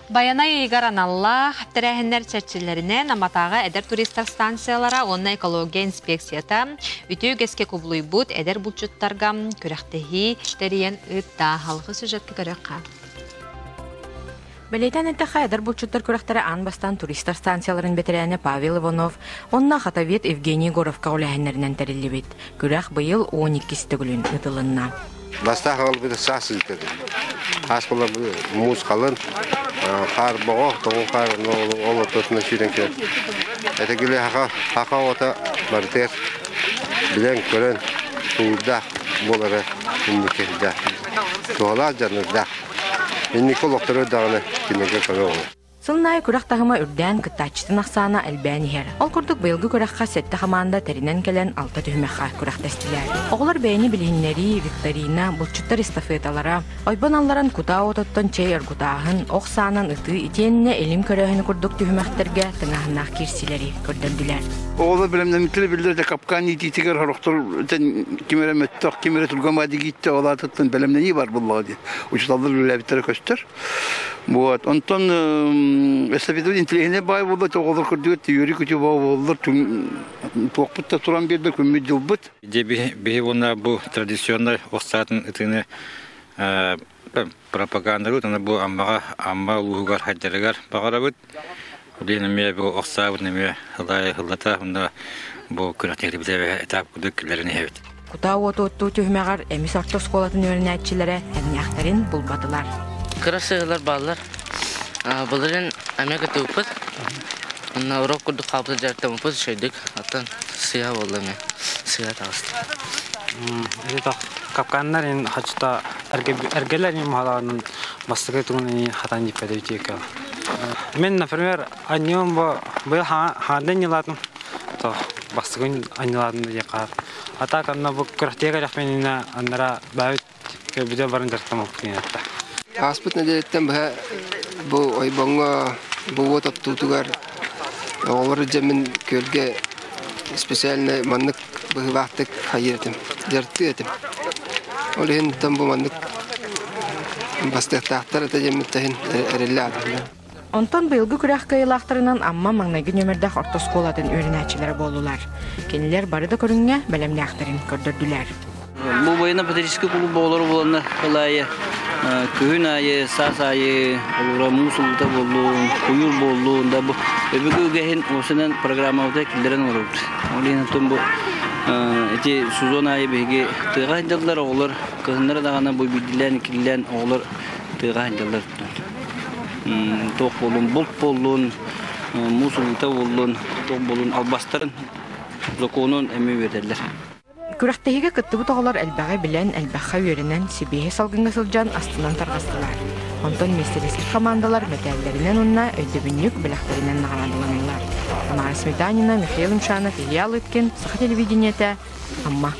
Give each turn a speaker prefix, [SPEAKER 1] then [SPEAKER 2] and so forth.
[SPEAKER 1] Байанай ыйыгар аналлаах тэрээһиннэр чэрчилэринэн Амматааҕы эдэр туристар станциялара уонна экология инспекцията үтүө үгэскэ кубулуйбут эдэр булчуттарга күрэхтэһии тэрийэн ыытта. Халҕы сюжетка көрүөххэ.
[SPEAKER 2] Бэлиэтээн эттэххэ, эдэр булчуттар күрэхтэрэ аан бастаан туристар станцияларын бэтэрээнэ Павел Иванов уонна хатовед Евгений Егоровка үлэһиннэринэн тэриллибит. Күрэх быйыл 12-ис төгүлүн ыытылынна.
[SPEAKER 3] Бастаах ылбыта саас ыытады. Аас була муус халын, хаар боҕо, тоҕу хаар ол ортотунан сүүрэн кэлэн. Этэгили хаха хаха ота барытыгар билэн көрөн тулуурдаах буолара инники да туһалаах дьаныардаах. Инники олохтору даҕаны кинигэ көрө оҕо.
[SPEAKER 2] Сылын аайы күрэх таһыма үрдээн, кыттааччытын ахсаана элбээн иһэр. Ол курдук быйылгы күрэххэ сэттэ хамаанда тэринэн кэлэн алта түһүмэххэ күрэхтэстилэр. Оҕолор бэйэни билиһиннэрии, викторина, булчуттар эстафеталара, ойбон алларан кутаа ототтон чэй оргутааһын, ох саанан ытыы итиэннэ илим көрөөһүнү курдук түһүмэхтэргэ тыҥааһыннаах киирсиилэри көрдөрдүлэр.
[SPEAKER 4] Оҕолор бэлэмнэммиттэрэ биллэр да капкан иитиитигэр сорохтор ким эрэ мөттөх, ким эрэ түргэн баадык ииттэ, ол аатыттан бэлэмнэнии бар буоллаҕа дии. Учууталлар үлэлээбиттэрэ көстөр. Вот. Онтон эстафета интеллигенция баай буолла, оҕолор көрдүгэр үөрүү көтүү буоллар, туохпут да туран биэрбэ күммүт дьылбыт.
[SPEAKER 5] Дьэ биһи уонна бу традиционнай ох саатын ытыыны пропагандалыыр уонна бу Аммаҕа Амма улууһугар хайдарыгар баҕарабыт. Билигин эмиэ бу ох саабыт эмиэ ыллата уонна бу күрэхтэһиибитэ этап курдук киллэрэн иһэбит.
[SPEAKER 2] Кутаа уоту оттуу түһүмэҕэр Эмис орто оскуолатын үөрэнээччилэрэ тэҥнээхтэрин булбатылар.
[SPEAKER 6] Кыра сыһыылар бааллар. Былырыын эмиэ кытыыппыт. Онно урок курдук хаалбыта дьарыктаммыппыт үчүгэйдик. Оттон сыыһа буолла эмиэ. Сыыһа таҕыста.
[SPEAKER 7] Это капканнар ин хачта эргелер ин махалаанын бастакы тугун ини хатан диппеде үтиэкэ. Мен, например, анньым бу быйыл хаандан ньылаатым. То бастыгын анньылаатым диэххэ. А так анна бу күрэхтиэ кэлэхпининэ аннара баабит көрбүтэ барын дьарыктаммыппын атта.
[SPEAKER 8] Ааспыт нэдиэлэттэн быһа бу ойбоҥҥо бу уот оттуутугар оҕолору дьэммин күөлгэ специально маннык быһыылаахтык хайыыр этим, дьарыктыыр этим. Ол иһин бу маннык бастыахтаахтар этэ диэммит иһин эрэллээх этим.
[SPEAKER 2] Онтон быйылгы күрэх кыайыылаахтарынан Амма маҥнайгы нүөмэрдээх орто оскуолатын үөрэнээччилэрэ буоллулар. Кинилэр бары да көрүҥҥэ бэлэмнээхтэрин көрдөрдүлэр.
[SPEAKER 9] Бу военно-патриотическай кулууп оҕолоро буоланнар сыл аайы күһүн аайы, саас аайы олоро муус уута буоллун, куйуур буоллун да бу өбүгэ үгэһин уосунан программабыта киллэрэн олоробут. Ол иһин оттон бу ити сезон аайы биһиги тыаҕа сылдьаллар оҕолор кыһыннары даҕаны бу биирдиилээн иккилээн оҕолор тыаҕа сылдьаллар. Туох буоллун, булт буоллун, муус уута буоллун, туох буоллун албастарын законун эмиэ үөрэтэллэр.
[SPEAKER 2] Күрэхтэһиигэ кыттыбыт оҕолор элбэҕи билэн, элбэххэ үөрэнэн, сибиэһэй салгыҥҥа сылдьан астынан тарҕастылар. Онтон миэстэлэспит хамаандалар мэтээллэринэн уонна өйдөбүнньүк бэлэхтэринэн наҕараадаланнылар. Тамара Сметанина, Михаил Имшанов, Илья Лыткин, Саха телевидениетэ, Амма.